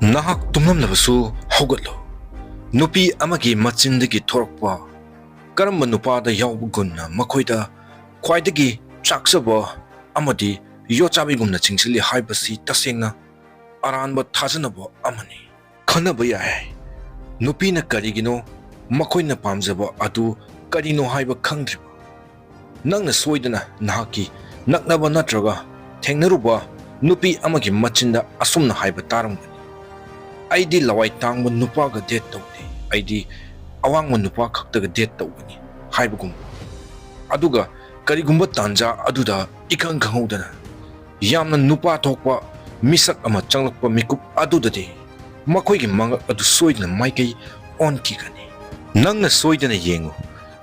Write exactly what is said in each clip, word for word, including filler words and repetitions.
ꯅꯍꯥꯛ ꯇꯨꯝꯂꯝꯂꯕꯁꯨ ꯍꯧꯒꯠꯂꯨ꯫ ꯅꯨꯄꯤ ꯑꯃꯒꯤ ꯃꯆꯤꯟꯗꯒꯤ ꯊꯣꯔꯛꯄ ꯀꯔꯝꯕ ꯅꯨꯄꯥꯗ ꯌꯥꯎꯕꯒꯨꯝꯅ ꯃꯈꯣꯏꯗ ꯈ꯭ꯋꯥꯏꯗꯒꯤ ꯆꯥꯛꯆꯕ ꯑꯃꯗꯤ ꯌꯣꯠꯆꯥꯕꯤꯒꯨꯝꯅ ꯆꯤꯡꯁꯤꯜꯂꯤ ꯍꯥꯏꯕꯁꯤ ꯇꯁꯦꯡꯅ ꯑꯔꯥꯟꯕ ꯊꯥꯖꯅꯕ ꯑꯃꯅꯤ꯫ ꯈꯟꯅꯕ ꯌꯥꯏ꯫ ꯅꯨꯄꯤꯅ ꯀꯔꯤꯒꯤꯅꯣ ꯃꯈꯣꯏꯅ ꯄꯥꯝꯖꯕ ꯑꯗꯨ ꯀꯔꯤꯅꯣ ꯍꯥꯏꯕ ꯈꯪꯗ꯭ꯔꯤꯕ? ꯅꯪꯅ ꯁꯣꯏꯗꯅ ꯅꯍꯥꯛꯀꯤ ꯅꯛꯅꯕ ꯅꯠꯇ꯭ꯔꯒ ꯊꯦꯡꯅꯔꯨꯕ ꯅꯨꯄꯤ ꯑꯃꯒꯤ ꯃꯆꯤꯟꯗ ꯑꯁꯨꯝꯅ ꯍꯥꯏꯕ ꯇꯥꯔꯝꯒꯅꯤ, "ꯑꯩꯗꯤ ꯂꯋꯥꯏ ꯇꯥꯡꯕ ꯅꯨꯄꯥꯒ date ꯇꯧꯗꯦ, ꯑꯩꯗꯤ ꯑꯋꯥꯡꯕ ꯅꯨꯄꯥ ꯈꯛꯇꯒ date ꯇꯧꯒꯅꯤ" ꯍꯥꯏꯕꯒꯨꯝꯕ꯫ ꯑꯗꯨꯒ ꯀꯔꯤꯒꯨꯝꯕ ꯇꯥꯟꯖꯥ ꯑꯗꯨꯗ ꯏꯈꯪ ꯈꯪꯍꯧꯗꯅ ꯌꯥꯝꯅ ꯅꯨꯄꯥ ꯊꯣꯛꯄ ꯃꯤꯁꯛ ꯑꯃ ꯆꯪꯂꯛꯄ ꯃꯤꯀꯨꯞ ꯑꯗꯨꯗꯗꯤ ꯃꯈꯣꯏꯒꯤ ꯃꯉꯛ ꯑꯗꯨ ꯁꯣꯏꯗꯅ ꯃꯥꯏꯀꯩ ꯑꯣꯟꯈꯤꯒꯅꯤ꯫ ꯅꯪꯅ ꯁꯣꯏꯗꯅ ꯌꯦꯡꯉꯨ,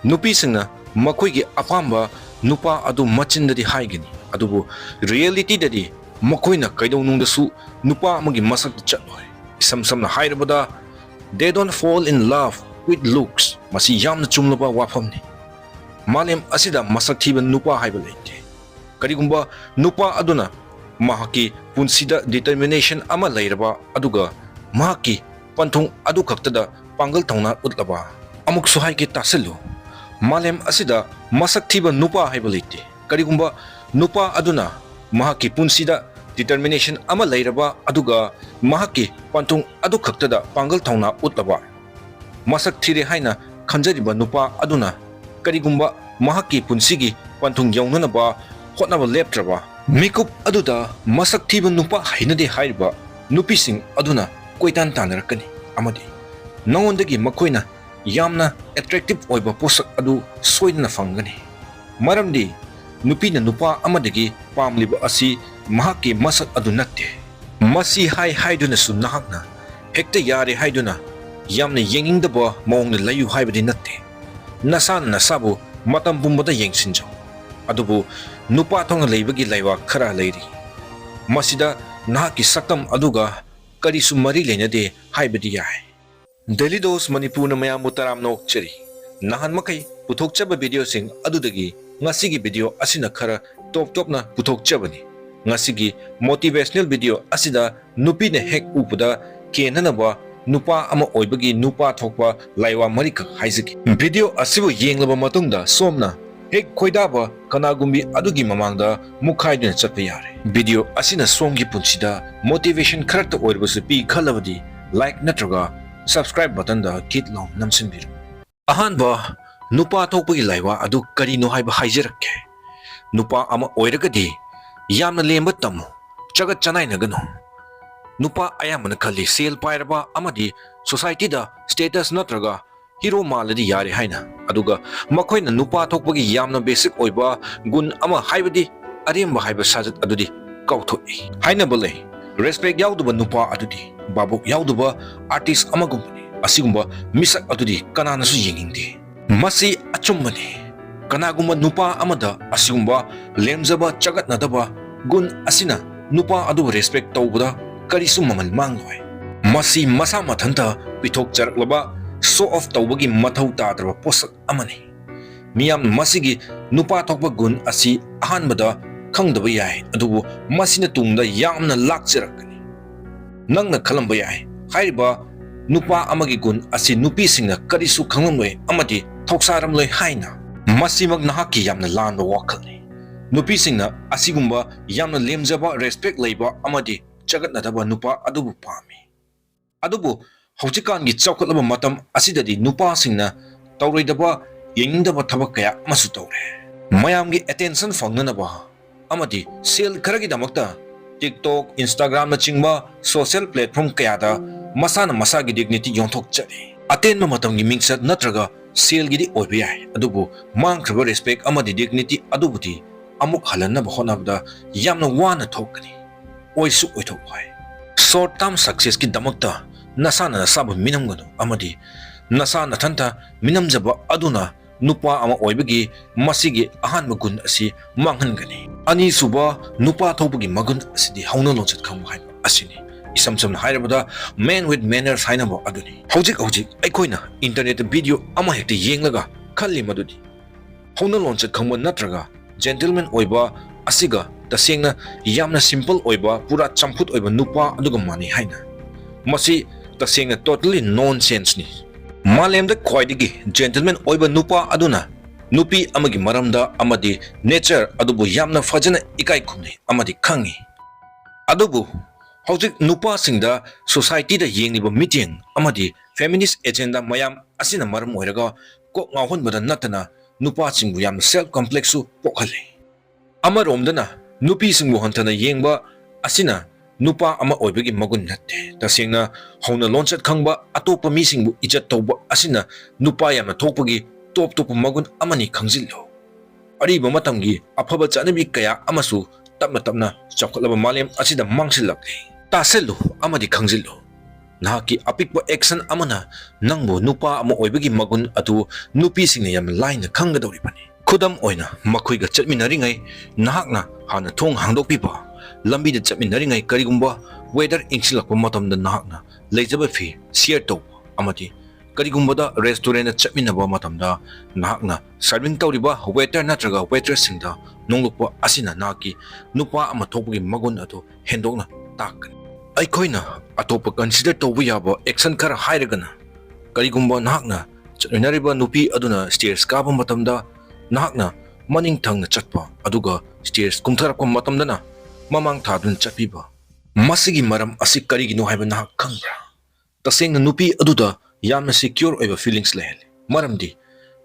ꯅꯨꯄꯤꯁꯤꯡꯅ ꯃꯈꯣꯏꯒꯤ ꯑꯄꯥꯝꯕ ꯅꯨꯄꯥ ꯑꯗꯨ ꯃꯆꯤꯟꯗꯗꯤ ꯍꯥꯏꯒꯅꯤ, ꯑꯗꯨꯕꯨ realityꯗꯗꯤ ꯃꯈꯣꯏꯅ ꯀꯩꯗꯧꯅꯨꯡꯗꯁꯨ ꯅꯨꯄꯥ ꯑꯃꯒꯤ ꯃꯁꯛꯇ ꯆꯠꯂꯣꯏ꯫ ꯏꯁꯝ ꯁꯝꯅ ꯍꯥꯏꯔꯕꯗ, "They don't fall in love with looks"꯫ ꯃꯁꯤ ꯌꯥꯝꯅ ꯆꯨꯝꯂꯕ ꯋꯥꯐꯝꯅꯤ꯫ ꯃꯥꯂꯦꯝ ꯑꯁꯤꯗ ꯃꯁꯛ ꯊꯤꯕ ꯅꯨꯄꯥ ꯍꯥꯏꯕ ꯂꯩꯇꯦ꯫ ꯀꯔꯤꯒꯨꯝꯕ ꯅꯨꯄꯥ ꯑꯗꯨꯅ ꯃꯍꯥꯛꯀꯤ ꯄꯨꯟꯁꯤꯗ determination ꯑꯃ ꯂꯩꯔꯕ ꯑꯗꯨꯒ ꯃꯍꯥꯛꯀꯤ ꯄꯟꯊꯨꯡ ꯑꯗꯨ ꯈꯛꯇꯗ ꯄꯥꯡꯒꯜ ꯊꯧꯅꯥ ꯎꯠꯂꯕ꯫ ꯑꯃꯨꯛꯁꯨ ꯍꯥꯏꯒꯦ, ꯇꯥꯁꯤꯜꯂꯨ꯫ ꯃꯥꯂꯦꯝ ꯑꯁꯤꯗ ꯃꯁꯛ ꯊꯤꯕ ꯅꯨꯄꯥ ꯍꯥꯏꯕ ꯂꯩꯇꯦ꯫ ꯀꯔꯤꯒꯨꯝꯕ ꯅꯨꯄꯥ ꯑꯗꯨꯅ ꯃꯍꯥꯛꯀꯤ ꯄꯨꯟꯁꯤꯗ determination ꯑꯃ ꯂꯩꯔꯕ ꯑꯗꯨꯒ ꯃꯍꯥꯛꯀꯤ ꯄꯟꯊꯨꯡ ꯑꯗꯨ ꯈꯛꯇꯗ ꯄꯥꯡꯒꯜ ꯊꯧꯅꯥ ꯎꯠꯂꯕ, ꯃꯁꯛ ꯊꯤꯔꯦ ꯍꯥꯏꯅ ꯈꯟꯖꯔꯤꯕ ꯅꯨꯄꯥ ꯑꯗꯨꯅ ꯀꯔꯤꯒꯨꯝꯕ ꯃꯍꯥꯛꯀꯤ ꯄꯨꯟꯁꯤꯒꯤ ꯄꯟꯊꯨꯡ ꯌꯧꯅꯅꯕ ꯍꯣꯠꯅꯕ ꯂꯦꯞꯇ꯭ꯔꯕ, ꯃꯤꯀꯨꯞ ꯑꯗꯨꯗ ꯃꯁꯛ ꯊꯤꯕ ꯅꯨꯄꯥ ꯍꯩꯅꯗꯦ ꯍꯥꯏꯔꯤꯕ ꯅꯨꯄꯤꯁꯤꯡ ꯑꯗꯨꯅ ꯀꯣꯏꯇꯥꯟ ꯇꯥꯟꯅꯔꯛꯀꯅꯤ ꯑꯃꯗꯤ ꯅꯉꯣꯟꯗꯒꯤ ꯃꯈꯣꯏꯅ ꯌꯥꯝꯅ attractive ꯑꯣꯏꯕ ꯄꯣꯠꯁꯛ ꯑꯗꯨ ꯁꯣꯏꯗꯅ ꯐꯪꯒꯅꯤ꯫ ꯃꯔꯝꯗꯤ ꯅꯨꯄꯤꯅ ꯅꯨꯄꯥ ꯑꯃꯗꯒꯤ ꯄꯥꯝꯂꯤꯕ ꯑꯁꯤ ꯃꯍꯥꯛꯀꯤ ꯃꯁꯛ ꯑꯗꯨ ꯅꯠꯇꯦ꯫ ꯃꯁꯤ ꯍꯥꯏ ꯍꯥꯏꯗꯨꯅꯁꯨ ꯅꯍꯥꯛꯅ ꯍꯦꯛꯇ ꯌꯥꯔꯦ ꯍꯥꯏꯗꯨꯅ ꯌꯥꯝꯅ ꯌꯦꯡꯅꯤꯡꯗꯕ ꯃꯑꯣꯡꯗ ꯂꯩꯌꯨ ꯍꯥꯏꯕꯗꯤ ꯅꯠꯇꯦ꯫ ꯅꯁꯥꯅ ꯅꯁꯥꯕꯨ ꯃꯇꯝ ꯄꯨꯝꯕꯗ ꯌꯦꯡꯁꯤꯟꯖꯧ꯫ ꯑꯗꯨꯕꯨ ꯅꯨꯄꯥ ꯊꯣꯛꯅ ꯂꯩꯕꯒꯤ ꯂꯩꯕꯥꯛ ꯈꯔ ꯂꯩꯔꯤ꯫ ꯃꯁꯤꯗ ꯅꯍꯥꯛꯀꯤ ꯁꯛꯇꯝ ꯑꯗꯨꯒ ꯀꯔꯤꯁꯨ ꯃꯔꯤ ꯂꯩꯅꯗꯦ ꯍꯥꯏꯕꯗꯤ ꯌꯥꯏ꯫ Daily Dose ꯃꯅꯤꯄꯨꯔꯅ ꯃꯌꯥꯝꯕꯨ ꯇꯔꯥꯝꯅ ꯑꯣꯛꯆꯔꯤ꯫ ꯅꯍꯥꯟ ꯃꯈꯩ ꯄꯨꯊꯣꯛꯆꯕ videoꯁꯤꯡ ꯑꯗꯨꯗꯒꯤ ꯉꯁꯤꯒꯤ video ꯑꯁꯤꯅ ꯈꯔ top topꯅ ꯄꯨꯊꯣꯛꯆꯕꯅꯤ꯫ ꯉꯁꯤꯒꯤ motivational video ꯑꯁꯤꯗ ꯅꯨꯄꯤꯅ ꯍꯦꯛ ꯎꯕꯗ ꯀꯦꯟꯅꯅꯕ ꯅꯨꯄꯥ ꯑꯃ ꯑꯣꯏꯕꯒꯤ ꯅꯨꯄꯥ ꯊꯣꯛꯄ ꯂꯥꯏꯋꯥ ꯃꯔꯤꯈꯛ ꯍꯥꯏꯖꯒꯦ꯫ Video ꯑꯁꯤꯕꯨ ꯌꯦꯡꯂꯕ ꯃꯇꯨꯡꯗ ꯁꯣꯝꯅ ꯍꯦꯛ ꯈꯣꯏꯗꯥꯕ ꯀꯅꯥꯒꯨꯝꯕꯤ ꯑꯗꯨꯒꯤ ꯃꯃꯥꯡꯗ ꯃꯨꯛꯈꯥꯏꯗꯨꯅ ꯆꯠꯄ ꯌꯥꯔꯦ꯫ Video ꯑꯁꯤꯅ ꯁꯣꯝꯒꯤ ꯄꯨꯟꯁꯤꯗ motivation ꯈꯔꯇ ꯑꯣꯏꯔꯕꯁꯨ ꯄꯤ ꯈꯜꯂꯕꯗꯤ like ꯅꯠꯇ꯭ꯔꯒ subscribe buttonꯗ ꯀꯤꯠ ꯂꯥꯎ ꯅꯝꯁꯤꯟꯕꯤꯔꯝꯃꯨ꯫ ꯑꯍꯥꯟꯕ, ꯅꯨꯄꯥ ꯊꯣꯛꯄꯒꯤ ꯂꯥꯏꯋꯥ ꯑꯗꯨ ꯀꯔꯤꯅꯣ ꯍꯥꯏꯕ ꯍꯥꯏꯖꯔꯛꯀꯦ꯫ ꯅꯨꯄꯥ ꯑꯃ ꯑꯣꯏꯔꯒꯗꯤ ꯌꯥꯝꯅ ꯂꯦꯝꯕ ꯇꯝꯃꯨ, ꯆꯒꯠ ꯆꯅꯥꯏꯅꯒꯅꯨ꯫ ꯅꯨꯄꯥ ꯑꯌꯥꯝꯕꯅ ꯈꯜꯂꯤ ꯁꯦꯜ ꯄꯥꯏꯔꯕ ꯑꯃꯗꯤ societyꯗ status ꯅꯠꯇ꯭ꯔꯒ hero ꯃꯥꯜꯂꯗꯤ ꯌꯥꯔꯦ ꯍꯥꯏꯅ, ꯑꯗꯨꯒ ꯃꯈꯣꯏꯅ ꯅꯨꯄꯥ ꯊꯣꯛꯄꯒꯤ ꯌꯥꯝꯅ basic ꯑꯣꯏꯕ ꯒꯨꯟ ꯑꯃ, ꯍꯥꯏꯕꯗꯤ ꯑꯔꯦꯝꯕ ꯍꯥꯏꯕ ꯁꯥꯖꯠ ꯑꯗꯨꯗꯤ ꯀꯥꯎꯊꯣꯛꯏ꯫ ꯍꯥꯏꯅꯕ ꯂꯩ, respect ꯌꯥꯎꯗꯕ ꯅꯨꯄꯥ ꯑꯗꯨꯗꯤ ꯚꯥꯕꯨꯛ ꯌꯥꯎꯗꯕ artist ꯑꯃꯒꯨꯝꯕꯅꯤ꯫ ꯑꯁꯤꯒꯨꯝꯕ ꯃꯤꯁꯛ ꯑꯗꯨꯗꯤ ꯀꯅꯥꯅꯁꯨ ꯌꯦꯡꯅꯤꯡꯗꯦ꯫ ꯃꯁꯤ ꯑꯆꯨꯝꯕꯅꯤ꯫ ꯀꯅꯥꯒꯨꯝꯕ ꯅꯨꯄꯥ ꯑꯃꯗ ꯑꯁꯤꯒꯨꯝꯕ ꯂꯦꯝꯖꯕ, ꯆꯒꯠꯅꯗꯕ ꯒꯨꯟ ꯑꯁꯤꯅ ꯅꯨꯄꯥ ꯑꯗꯨꯕꯨ respect ꯇꯧꯕꯗ ꯀꯔꯤꯁꯨ ꯃꯃꯜ ꯃꯥꯡꯂꯣꯏ꯫ ꯃꯁꯤ ꯃꯁꯥ ꯃꯊꯟꯇ ꯄꯤꯊꯣꯛꯆꯔꯛꯂꯕ show off ꯇꯧꯕꯒꯤ ꯃꯊꯧ ꯇꯥꯗ꯭ꯔꯕ ꯄꯣꯠꯁꯛ ꯑꯃꯅꯤ꯫ ꯃꯤꯌꯥꯝꯅ ꯃꯁꯤꯒꯤ ꯅꯨꯄꯥ ꯊꯣꯛꯄ ꯒꯨꯟ ꯑꯁꯤ ꯑꯍꯥꯟꯕꯗ ꯈꯪꯗꯕ ꯌꯥꯏ, ꯑꯗꯨꯕꯨ ꯃꯁꯤꯅ ꯇꯨꯡꯗ ꯌꯥꯝꯅ ꯂꯥꯛꯆꯔꯛꯀꯅꯤ꯫ ꯅꯪꯅ ꯈꯜꯂꯝꯕ ꯌꯥꯏ, ꯍꯥꯏꯔꯤꯕ ꯅꯨꯄꯥ ꯑꯃꯒꯤ ꯒꯨꯟ ꯑꯁꯤ ꯅꯨꯄꯤꯁꯤꯡꯅ ꯀꯔꯤꯁꯨ ꯈꯪꯂꯝꯂꯣꯏ ꯑꯃꯗꯤ ꯊꯧꯁꯥꯔꯝꯂꯣꯏ ꯍꯥꯏꯅ꯫ ꯃꯁꯤꯃꯛ ꯅꯍꯥꯛꯀꯤ ꯌꯥꯝꯅ ꯂꯥꯟꯕ ꯋꯥꯈꯜꯅꯤ꯫ ꯅꯨꯄꯤꯁꯤꯡꯅ ꯑꯁꯤꯒꯨꯝꯕ ꯌꯥꯝꯅ ꯂꯦꯝꯖꯕ, respect ꯂꯩꯕ ꯑꯃꯗꯤ ꯆꯒꯠꯅꯗꯕ ꯅꯨꯄꯥ ꯑꯗꯨꯕꯨ ꯄꯥꯝꯃꯤ꯫ ꯑꯗꯨꯕꯨ ꯍꯧꯖꯤꯛꯀꯥꯟꯒꯤ ꯆꯥꯎꯈꯠꯂꯕ ꯃꯇꯝ ꯑꯁꯤꯗꯗꯤ ꯅꯨꯄꯥꯁꯤꯡꯅ ꯇꯧꯔꯣꯏꯗꯕ, ꯌꯦꯡꯅꯤꯡꯗꯕ ꯊꯕꯛ ꯀꯌꯥ ꯑꯃꯁꯨ ꯇꯧꯔꯦ꯫ ꯃꯌꯥꯝꯒꯤ attention ꯐꯪꯅꯅꯕ ꯑꯃꯗꯤ ꯁꯦꯜ ꯈꯔꯒꯤꯗꯃꯛꯇ TikTok, Instagramꯅꯆꯤꯡꯕ social platform ꯀꯌꯥꯗ ꯃꯁꯥꯅ ꯃꯁꯥꯒꯤ dignity ꯌꯣꯟꯊꯣꯛꯆꯔꯤ꯫ ꯑꯇꯦꯟꯕ ꯃꯇꯝꯒꯤ ꯃꯤꯡꯆꯠ ꯅꯠꯇ꯭ꯔꯒ ꯁꯦꯜꯒꯤꯗꯤ ꯑꯣꯏꯕ ꯌꯥꯏ, ꯑꯗꯨꯕꯨ ꯃꯥꯡꯈ꯭ꯔꯕ respect ꯑꯃꯗꯤ dignity ꯑꯗꯨꯕꯨꯗꯤ ꯑꯃꯨꯛ ꯍꯜꯍꯟꯅꯕ ꯍꯣꯠꯅꯕꯗ ꯌꯥꯝꯅ ꯋꯥꯅ ꯊꯣꯛꯀꯅꯤ꯫ ꯑꯣꯏꯁꯨ ꯑꯣꯏꯊꯣꯛꯂꯣꯏ꯫ Short term successꯀꯤꯗꯃꯛꯇ ꯅꯁꯥꯅ ꯅꯁꯥꯕꯨ ꯃꯤꯅꯝꯒꯅꯨ ꯑꯃꯗꯤ ꯅꯁꯥ ꯅꯊꯟꯇ ꯃꯤꯅꯝꯖꯕ ꯑꯗꯨꯅ ꯅꯨꯄꯥ ꯑꯃ ꯑꯣꯏꯕꯒꯤ ꯃꯁꯤꯒꯤ ꯑꯍꯥꯟꯕ ꯒꯨꯟ ꯑꯁꯤ ꯃꯥꯡꯍꯟꯒꯅꯤ꯫ ꯑꯅꯤꯁꯨꯕ, ꯅꯨꯄꯥ ꯊꯣꯛꯄꯒꯤ ꯃꯒꯨꯟ ꯑꯁꯤꯗꯤ ꯍꯧꯅ ꯂꯣꯟꯆꯠ ꯈꯪꯕ ꯍꯥꯏꯕ ꯑꯁꯤꯅꯤ꯫ ꯏꯁꯝ ꯁꯝꯅ ꯍꯥꯏꯔꯕꯗ, man with manners ꯍꯥꯏꯅꯕ ꯑꯗꯨꯅꯤ꯫ ꯍꯧꯖꯤꯛ ꯍꯧꯖꯤꯛ ꯑꯩꯈꯣꯏꯅ internetꯇ video ꯑꯃ ꯍꯦꯛꯇ ꯌꯦꯡꯂꯒ ꯈꯜꯂꯤ ꯃꯗꯨꯗꯤ ꯍꯧꯅ ꯂꯣꯟꯆꯠ ꯈꯪꯕ ꯅꯠꯇ꯭ꯔꯒ gentleman ꯑꯣꯏꯕ ꯑꯁꯤꯒ ꯇꯁꯦꯡꯅ ꯌꯥꯝꯅ simple ꯑꯣꯏꯕ, ꯄꯨꯔꯥ ꯆꯝꯐꯨꯠ ꯑꯣꯏꯕ ꯅꯨꯄꯥ ꯑꯗꯨꯒ ꯃꯥꯟꯅꯩ ꯍꯥꯏꯅ꯫ ꯃꯁꯤ ꯇꯁꯦꯡꯅ totally nonsenseꯅꯤ꯫ ꯃꯥꯂꯦꯝꯗ ꯈ꯭ꯋꯥꯏꯗꯒꯤ gentleman ꯑꯣꯏꯕ ꯅꯨꯄꯥ ꯑꯗꯨꯅ ꯅꯨꯄꯤ ꯑꯃꯒꯤ ꯃꯔꯝꯗ ꯑꯃꯗꯤ nature ꯑꯗꯨꯕꯨ ꯌꯥꯝꯅ ꯐꯖꯅ ꯏꯀꯥꯏ ꯈꯨꯝꯅꯩ ꯑꯃꯗꯤ ꯈꯪꯏ꯫ ꯑꯗꯨꯕꯨ ꯍꯧꯖꯤꯛ ꯅꯨꯄꯥꯁꯤꯡꯗ, societyꯗ ꯌꯦꯡꯂꯤꯕ ꯃꯤꯠꯌꯦꯡ ꯑꯃꯗꯤ feminist agenda ꯃꯌꯥꯝ ꯑꯁꯤꯅ ꯃꯔꯝ ꯑꯣꯏꯔꯒ ꯀꯣꯛ ꯉꯥꯎꯍꯟꯕꯗ ꯅꯠꯇꯅ ꯅꯨꯄꯥꯁꯤꯡꯕꯨ ꯌꯥꯝꯅ self complexꯁꯨ ꯄꯣꯛꯍꯜꯂꯤ꯫ ꯑꯃꯔꯣꯝꯗꯅ ꯅꯨꯄꯤꯁꯤꯡꯕꯨ ꯍꯟꯊꯅ ꯌꯦꯡꯕ ꯑꯁꯤꯅ ꯅꯨꯄꯥ ꯑꯃ ꯑꯣꯏꯕꯒꯤ ꯃꯒꯨꯟ ꯅꯠꯇꯦ꯫ ꯇꯁꯦꯡꯅ ꯍꯧꯅ ꯂꯣꯟꯆꯠ ꯈꯪꯕ, ꯑꯇꯣꯞꯄ ꯃꯤꯁꯤꯡꯕꯨ ꯏꯖꯠ ꯇꯧꯕ ꯑꯁꯤꯅ ꯅꯨꯄꯥ ꯌꯥꯝꯅ ꯊꯣꯛꯄꯒꯤ ꯇꯣꯞ ꯇꯣꯞꯄ ꯃꯒꯨꯟ ꯑꯃꯅꯤ ꯈꯪꯖꯤꯜꯂꯨ꯫ ꯑꯔꯤꯕ ꯃꯇꯝꯒꯤ ꯑꯐꯕ ꯆꯠꯅꯕꯤ ꯀꯌꯥ ꯑꯃꯁꯨ ꯇꯞꯅ ꯇꯞꯅ ꯆꯥꯎꯈꯠꯂꯕ ꯃꯥꯂꯦꯝ ꯑꯁꯤꯗ ꯃꯥꯡꯁꯤꯜꯂꯛꯂꯤ꯫ ꯇꯥꯁꯤꯜꯂꯨ ꯑꯃꯗꯤ ꯈꯪꯖꯤꯜꯂꯨ꯫ ꯅꯍꯥꯛꯀꯤ ꯑꯄꯤꯛꯄ action ꯑꯃꯅ ꯅꯪꯕꯨ ꯅꯨꯄꯥ ꯑꯃ ꯑꯣꯏꯕꯒꯤ ꯃꯒꯨꯟ ꯑꯗꯨ ꯅꯨꯄꯤꯁꯤꯡꯅ ꯌꯥꯝꯅ ꯂꯥꯏꯅ ꯈꯪꯒꯗꯧꯔꯤꯕꯅꯤ꯫ ꯈꯨꯗꯝ ꯑꯣꯏꯅ, ꯃꯈꯣꯏꯒ ꯆꯠꯃꯤꯟꯅꯔꯤꯉꯩ ꯅꯍꯥꯛꯅ ꯍꯥꯟꯅ ꯊꯣꯡ ꯍꯥꯡꯗꯣꯛꯄꯤꯕ, ꯂꯝꯕꯤꯗ ꯆꯠꯃꯤꯟꯅꯔꯤꯉꯩ ꯀꯔꯤꯒꯨꯝꯕ weather ꯏꯪꯁꯤꯜꯂꯛꯄ ꯃꯇꯝꯗ ꯅꯍꯥꯛꯅ ꯂꯩꯖꯕ ꯐꯤ share ꯇꯧꯕ, ꯑꯃꯗꯤ ꯀꯔꯤꯒꯨꯝꯕꯗ restaurantꯇ ꯆꯠꯃꯤꯟꯅꯕ ꯃꯇꯝꯗ ꯅꯍꯥꯛꯅ serving ꯇꯧꯔꯤꯕ waiter ꯅꯠꯇ꯭ꯔꯒ waitressꯁꯤꯡꯗ ꯅꯣꯡꯂꯨꯛꯄ ꯑꯁꯤꯅ ꯅꯍꯥꯛꯀꯤ ꯅꯨꯄꯥ ꯑꯃ ꯊꯣꯛꯄꯒꯤ ꯃꯒꯨꯟ ꯑꯗꯨ ꯍꯦꯟꯗꯣꯛꯅ ꯇꯥꯛꯀꯅꯤ꯫ ꯑꯩꯈꯣꯏꯅ ꯑꯇꯣꯞꯄ consider ꯇꯧꯕ ꯌꯥꯕ action ꯈꯔ ꯍꯥꯏꯔꯒꯅ, ꯀꯔꯤꯒꯨꯝꯕ ꯅꯍꯥꯛꯅ ꯆꯠꯃꯤꯟꯅꯔꯤꯕ ꯅꯨꯄꯤ ꯑꯗꯨꯅ stairs ꯀꯥꯕ ꯃꯇꯝꯗ ꯅꯍꯥꯛꯅ ꯃꯅꯤꯡ ꯊꯪꯅ ꯆꯠꯄ, ꯑꯗꯨꯒ stairs ꯀꯨꯝꯊꯔꯛꯄ ꯃꯇꯝꯗꯅ ꯃꯃꯥꯡ ꯊꯥꯗꯨꯅ ꯆꯠꯄꯤꯕ꯫ ꯃꯁꯤꯒꯤ ꯃꯔꯝ ꯑꯁꯤ ꯀꯔꯤꯒꯤꯅꯣ ꯍꯥꯏꯕ ꯅꯍꯥꯛ ꯈꯪꯕ꯭ꯔꯥ? ꯇꯁꯦꯡꯅ ꯅꯨꯄꯤ ꯑꯗꯨꯗ ꯌꯥꯝꯅ secure ꯑꯣꯏꯕ feelings ꯂꯩꯍꯜꯂꯤ, ꯃꯔꯝꯗꯤ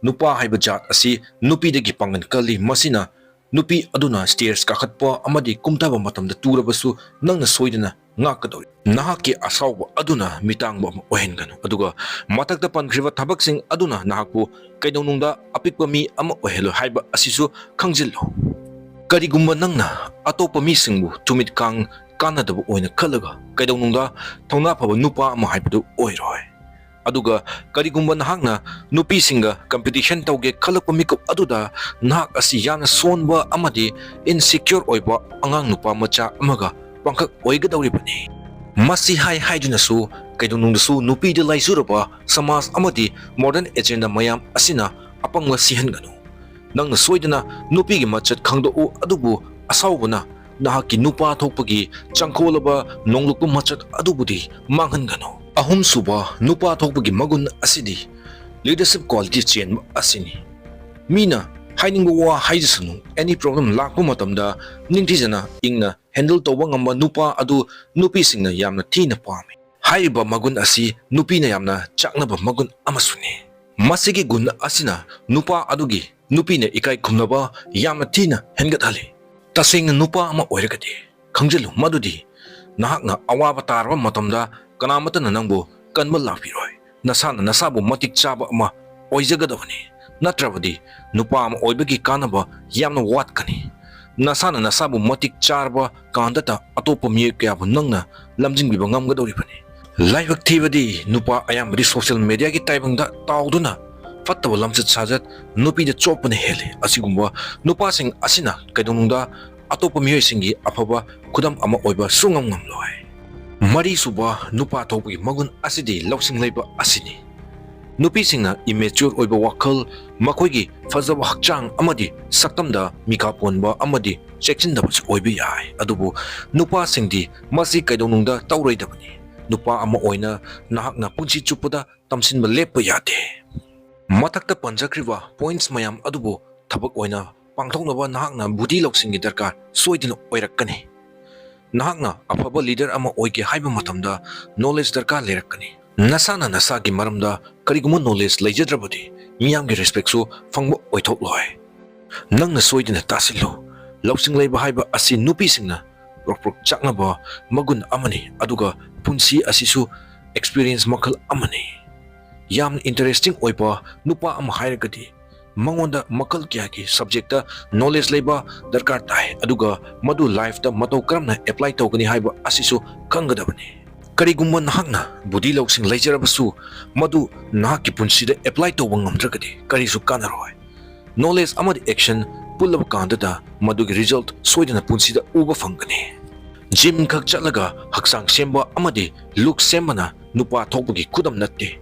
ꯅꯨꯄꯥ ꯍꯥꯏꯕ ꯖꯥꯠ ꯑꯁꯤ ꯅꯨꯄꯤꯗꯒꯤ ꯄꯥꯡꯒꯜ ꯀꯜꯂꯤ꯫ ꯃꯁꯤꯅ ꯅꯨꯄꯤ ꯑꯗꯨꯅ stairs ꯀꯥꯈꯠꯄ ꯑꯃꯗꯤ ꯀꯨꯝꯊꯕ ꯃꯇꯝꯗ ꯇꯨꯔꯕꯁꯨ ꯅꯪꯅ ꯁꯣꯏꯗꯅ ꯉꯥꯛꯀꯗꯧꯔꯤ꯫ ꯅꯍꯥꯛꯀꯤ ꯑꯁꯥꯎꯕ ꯑꯗꯨꯅ ꯃꯤꯇꯥꯡꯕ ꯑꯃ ꯑꯣꯏꯍꯟꯒꯅꯨ, ꯑꯗꯨꯒ ꯃꯊꯛꯇ ꯄꯟꯈ꯭ꯔꯤꯕ ꯊꯕꯛꯁꯤꯡ ꯑꯗꯨꯅ ꯅꯍꯥꯛꯄꯨ ꯀꯩꯗꯧꯅꯨꯡꯗ ꯑꯄꯤꯛꯄ ꯃꯤ ꯑꯃ ꯑꯣꯏꯍꯜꯂꯣꯏ ꯍꯥꯏꯕ ꯑꯁꯤꯁꯨ ꯈꯪꯖꯤꯜꯂꯨ꯫ ꯀꯔꯤꯒꯨꯝꯕ ꯅꯪꯅ ꯑꯇꯣꯞꯄ ꯃꯤꯁꯤꯡꯕꯨ ꯇꯨꯃꯤꯠ ꯀꯥꯡ ꯀꯥꯟꯅꯗꯕ ꯑꯣꯏꯅ ꯈꯜꯂꯒ ꯀꯩꯗꯧꯅꯨꯡꯗ ꯊꯧꯅꯥ ꯐꯕ ꯅꯨꯄꯥ ꯑꯃ ꯍꯥꯏꯕꯗꯨ ꯑꯣꯏꯔꯣꯏ꯫ ꯑꯗꯨꯒ ꯀꯔꯤꯒꯨꯝꯕ ꯅꯍꯥꯛꯅ ꯅꯨꯄꯤꯁꯤꯡꯒ competition ꯇꯧꯒꯦ ꯈꯜꯂꯛꯄ ꯃꯤꯀꯨꯞ ꯑꯗꯨꯗ ꯅꯍꯥꯛ ꯑꯁꯤ ꯌꯥꯝꯅ ꯁꯣꯟꯕ ꯑꯃꯗꯤ insecure ꯑꯣꯏꯕ ꯑꯉꯥꯡ ꯅꯨꯄꯥ ꯃꯆꯥ ꯑꯃꯒ ꯄꯥꯡꯈꯛ ꯑꯣꯏꯒꯗꯧꯔꯤꯕꯅꯤ꯫ ꯃꯁꯤ ꯍꯥꯏ ꯍꯥꯏꯗꯨꯅꯁꯨ ꯀꯩꯗꯧꯅꯨꯡꯗꯁꯨ ꯅꯨꯄꯤꯗ ꯂꯥꯏꯆꯨꯔꯕ ꯁꯃꯥꯖ ꯑꯃꯗꯤ modern agenda ꯃꯌꯥꯝ ꯑꯁꯤꯅ ꯑꯄꯪꯕ ꯁꯤꯍꯟꯒꯅꯨ꯫ ꯅꯪꯅ ꯁꯣꯏꯗꯅ ꯅꯨꯄꯤꯒꯤ ꯃꯆꯠ ꯈꯪꯗꯣꯛꯎ, ꯑꯗꯨꯕꯨ ꯑꯁꯥꯎꯕꯅ ꯅꯍꯥꯛꯀꯤ ꯅꯨꯄꯥ ꯊꯣꯛꯄꯒꯤ ꯆꯪꯈꯣꯜꯂꯕ ꯅꯣꯡꯂꯨꯛꯄ ꯃꯆꯠ ꯑꯗꯨꯕꯨꯗꯤ ꯃꯥꯡꯍꯟꯒꯅꯨ꯫ ꯑꯍꯨꯝꯁꯨꯕ ꯅꯨꯄꯥ ꯊꯣꯛꯄꯒꯤ ꯃꯒꯨꯟ ꯑꯁꯤꯗꯤ leadership quality ꯆꯦꯟꯕ ꯑꯁꯤꯅꯤ꯫ ꯃꯤꯅ ꯍꯥꯏꯅꯤꯡꯕ ꯋꯥ ꯍꯥꯏꯖꯁꯅꯨ, any problem ꯂꯥꯛꯄ ꯃꯇꯝꯗ ꯅꯤꯡꯊꯤꯖꯅ ꯏꯪꯅ handle ꯇꯧꯕ ꯉꯝꯕ ꯅꯨꯄꯥ ꯑꯗꯨ ꯅꯨꯄꯤꯁꯤꯡꯅ ꯌꯥꯝꯅ ꯊꯤꯅ ꯄꯥꯝꯃꯤ꯫ ꯍꯥꯏꯔꯤꯕ ꯃꯒꯨꯟ ꯑꯁꯤ ꯅꯨꯄꯤꯅ ꯌꯥꯝꯅ ꯆꯥꯛꯅꯕ ꯃꯒꯨꯟ ꯑꯃꯁꯨꯅꯤ꯫ ꯃꯁꯤꯒꯤ ꯒꯨꯟ ꯑꯁꯤꯅ ꯅꯨꯄꯥ ꯑꯗꯨꯒꯤ ꯅꯨꯄꯤꯅ ꯏꯀꯥꯏ ꯈꯨꯝꯅꯕ ꯌꯥꯝꯅ ꯊꯤꯅ ꯍꯦꯟꯒꯠꯍꯜꯂꯤ꯫ ꯇꯁꯦꯡꯅ ꯅꯨꯄꯥ ꯑꯃ ꯑꯣꯏꯔꯒꯗꯤ ꯈꯪꯖꯤꯜꯂꯨ ꯃꯗꯨꯗꯤ ꯅꯍꯥꯛꯅ ꯑꯋꯥꯕ ꯇꯥꯔꯕ ꯃꯇꯝꯗ ꯀꯅꯥꯃꯠꯇꯅ ꯅꯪꯕꯨ ꯀꯟꯕ ꯂꯥꯛꯄꯤꯔꯣꯏ꯫ ꯅꯁꯥꯅ ꯅꯁꯥꯕꯨ ꯃꯇꯤꯛ ꯆꯥꯕ ꯑꯃ ꯑꯣꯏꯖꯒꯗꯕꯅꯤ, ꯅꯠꯇ꯭ꯔꯕꯗꯤ ꯅꯨꯄꯥ ꯑꯃ ꯑꯣꯏꯕꯒꯤ ꯀꯥꯟꯅꯕ ꯌꯥꯝꯅ ꯋꯥꯠꯀꯅꯤ꯫ ꯅꯁꯥꯅ ꯅꯁꯥꯕꯨ ꯃꯇꯤꯛ ꯆꯥꯔꯕ ꯀꯥꯟꯗꯇ ꯑꯇꯣꯞꯄ ꯃꯤꯑꯣꯏ ꯀꯌꯥꯕꯨ ꯅꯪꯅ ꯂꯝꯖꯤꯡꯕꯤꯕ ꯉꯝꯒꯗꯧꯔꯤꯕꯅꯤ꯫ ꯂꯥꯏꯕꯛ ꯊꯤꯕꯗꯤ ꯅꯨꯄꯥ ꯑꯌꯥꯝꯕꯗꯤ social mediaꯒꯤ ꯇꯥꯏꯕꯪꯗ ꯇꯥꯎꯗꯨꯅ ꯐꯠꯇꯕ ꯂꯝꯆꯠ ꯁꯥꯖꯠ ꯅꯨꯄꯤꯗ ꯆꯣꯞꯄꯅ ꯍꯦꯜꯂꯤ꯫ ꯑꯁꯤꯒꯨꯝꯕ ꯅꯨꯄꯥꯁꯤꯡ ꯑꯁꯤꯅ ꯀꯩꯗꯧꯅꯨꯡꯗ ꯑꯇꯣꯞꯄ ꯃꯤꯑꯣꯏꯁꯤꯡꯒꯤ ꯑꯐꯕ ꯈꯨꯗꯝ ꯑꯃ ꯑꯣꯏꯕ ꯁꯨꯡꯉꯝ ꯉꯝꯂꯣꯏ꯫ ꯃꯔꯤꯁꯨꯕ ꯅꯨꯄꯥ ꯊꯣꯛꯄꯒꯤ ꯃꯒꯨꯟ ꯑꯁꯤꯗꯤ ꯂꯧꯁꯤꯡ ꯂꯩꯕ ꯑꯁꯤꯅꯤ꯫ ꯅꯨꯄꯤꯁꯤꯡꯅ immature ꯑꯣꯏꯕ ꯋꯥꯈꯜ, ꯃꯈꯣꯏꯒꯤ ꯐꯖꯕ ꯍꯛꯆꯥꯡ ꯑꯃꯗꯤ ꯁꯛꯇꯝꯗ ꯃꯤꯈꯥ ꯄꯣꯟꯕ ꯑꯃꯗꯤ ꯆꯦꯛꯁꯤꯟꯗꯕꯁꯨ ꯑꯣꯏꯕ ꯌꯥꯏ, ꯑꯗꯨꯕꯨ ꯅꯨꯄꯥꯁꯤꯡꯗꯤ ꯃꯁꯤ ꯀꯩꯗꯧꯅꯨꯡꯗ ꯇꯧꯔꯣꯏꯗꯕꯅꯤ꯫ ꯅꯨꯄꯥ ꯑꯃ ꯑꯣꯏꯅ ꯅꯍꯥꯛꯅ ꯄꯨꯟꯁꯤ ꯆꯨꯞꯄꯗ ꯇꯝꯁꯤꯟꯕ ꯂꯦꯞꯄ ꯌꯥꯗꯦ꯫ ꯃꯊꯛꯇ ꯄꯟꯖꯈ꯭ꯔꯤꯕ points ꯃꯌꯥꯝ ꯑꯗꯨꯕꯨ ꯊꯕꯛ ꯑꯣꯏꯅ ꯄꯥꯡꯊꯣꯛꯅꯕ ꯅꯍꯥꯛꯅ ꯕꯨꯙꯤ ꯂꯧꯁꯤꯡꯒꯤ ꯗꯔꯀꯥꯔ ꯁꯣꯏꯗꯅ ꯑꯣꯏꯔꯛꯀꯅꯤ꯫ ꯅꯍꯥꯛꯅ ꯑꯐꯕ leader ꯑꯃ ꯑꯣꯏꯒꯦ ꯍꯥꯏꯕ ꯃꯇꯝꯗ knowledge ꯗꯔꯀꯥꯔ ꯂꯩꯔꯛꯀꯅꯤ꯫ ꯅꯁꯥꯅ ꯅꯁꯥꯒꯤ ꯃꯔꯝꯗ ꯀꯔꯤꯒꯨꯝꯕ knowledge ꯂꯩꯖꯗ꯭ꯔꯕꯗꯤ ꯃꯤꯌꯥꯝꯒꯤ respectꯁꯨ ꯐꯪꯕ ꯑꯣꯏꯊꯣꯛꯂꯣꯏ꯫ ꯅꯪꯅ ꯁꯣꯏꯗꯅ ꯇꯥꯁꯤꯜꯂꯨ, ꯂꯧꯁꯤꯡ ꯂꯩꯕ ꯍꯥꯏꯕ ꯑꯁꯤ ꯅꯨꯄꯤꯁꯤꯡꯅ ꯄ꯭ꯔꯣꯛ ꯄ꯭ꯔꯣꯛ ꯆꯥꯛꯅꯕ ꯃꯒꯨꯟ ꯑꯃꯅꯤ, ꯑꯗꯨꯒ ꯄꯨꯟꯁꯤ ꯑꯁꯤꯁꯨ experience ꯃꯈꯜ ꯑꯃꯅꯤ꯫ ꯌꯥꯝꯅ interesting ꯑꯣꯏꯕ ꯅꯨꯄꯥ ꯑꯃ ꯍꯥꯏꯔꯒꯗꯤ ꯃꯉꯣꯟꯗ ꯃꯈꯜ ꯀꯌꯥꯒꯤ subjectꯇ knowledge ꯂꯩꯕ ꯗꯔꯀꯥꯔ ꯇꯥꯏ, ꯑꯗꯨꯒ ꯃꯗꯨ lifeꯇ ꯃꯇꯧ ꯀꯔꯝꯅ apply ꯇꯧꯒꯅꯤ ꯍꯥꯏꯕ ꯑꯁꯤꯁꯨ ꯈꯪꯒꯗꯕꯅꯤ꯫ ꯀꯔꯤꯒꯨꯝꯕ ꯅꯍꯥꯛꯅ ꯕꯨꯙꯤ ꯂꯧꯁꯤꯡ ꯂꯩꯖꯔꯕꯁꯨ ꯃꯗꯨ ꯅꯍꯥꯛꯀꯤ ꯄꯨꯟꯁꯤꯗ apply ꯇꯧꯕ ꯉꯝꯗ꯭ꯔꯒꯗꯤ ꯀꯔꯤꯁꯨ ꯀꯥꯟꯅꯔꯣꯏ꯫ Knowledge ꯑꯃꯗꯤ action ꯄꯨꯜꯂꯕ ꯀꯥꯟꯗꯗ ꯃꯗꯨꯒꯤ result ꯁꯣꯏꯗꯅ ꯄꯨꯟꯁꯤꯗ ꯎꯕ ꯐꯪꯒꯅꯤ꯫ Gym ꯈꯛ ꯆꯠꯂꯒ ꯍꯛꯆꯥꯡ ꯁꯦꯝꯕ ꯑꯃꯗꯤ look ꯁꯦꯝꯕꯅ ꯅꯨꯄꯥ ꯊꯣꯛꯄꯒꯤ ꯈꯨꯗꯝ ꯅꯠꯇꯦ꯫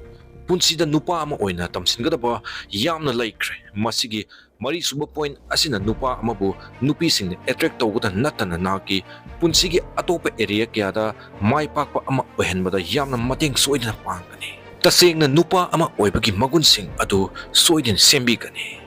ꯄꯨꯟꯁꯤꯗ ꯅꯨꯄꯥ ꯑꯃ ꯑꯣꯏꯅ ꯇꯝꯁꯤꯟꯒꯗꯕ ꯌꯥꯝꯅ ꯂꯩꯈ꯭ꯔꯦ꯫ ꯃꯁꯤꯒꯤ ꯃꯔꯤꯁꯨꯕ ꯄꯣꯏꯟꯠ ꯑꯁꯤꯅ ꯅꯨꯄꯥ ꯑꯃꯕꯨ ꯅꯨꯄꯤꯁꯤꯡꯅ ꯑꯦꯇ꯭ꯔꯦꯛ ꯇꯧꯕꯗ ꯅꯠꯇꯅ ꯅꯍꯥꯛꯀꯤ ꯄꯨꯟꯁꯤꯒꯤ ꯑꯇꯣꯞꯄ ꯑꯦꯔꯤꯌꯥ ꯀꯌꯥꯗ ꯃꯥꯏ ꯄꯥꯛꯄ ꯑꯃ ꯑꯣꯏꯍꯟꯕꯗ ꯌꯥꯝꯅ ꯃꯇꯦꯡ ꯁꯣꯏꯗꯅ ꯄꯥꯡꯒꯅꯤ꯫ ꯇꯁꯦꯡꯅ ꯅꯨꯄꯥ ꯑꯃ ꯑꯣꯏꯕꯒꯤ ꯃꯒꯨꯟꯁꯤꯡ ꯑꯗꯨ ꯁꯣꯏꯗꯅ ꯁꯦꯝꯕꯤꯒꯅꯤ꯫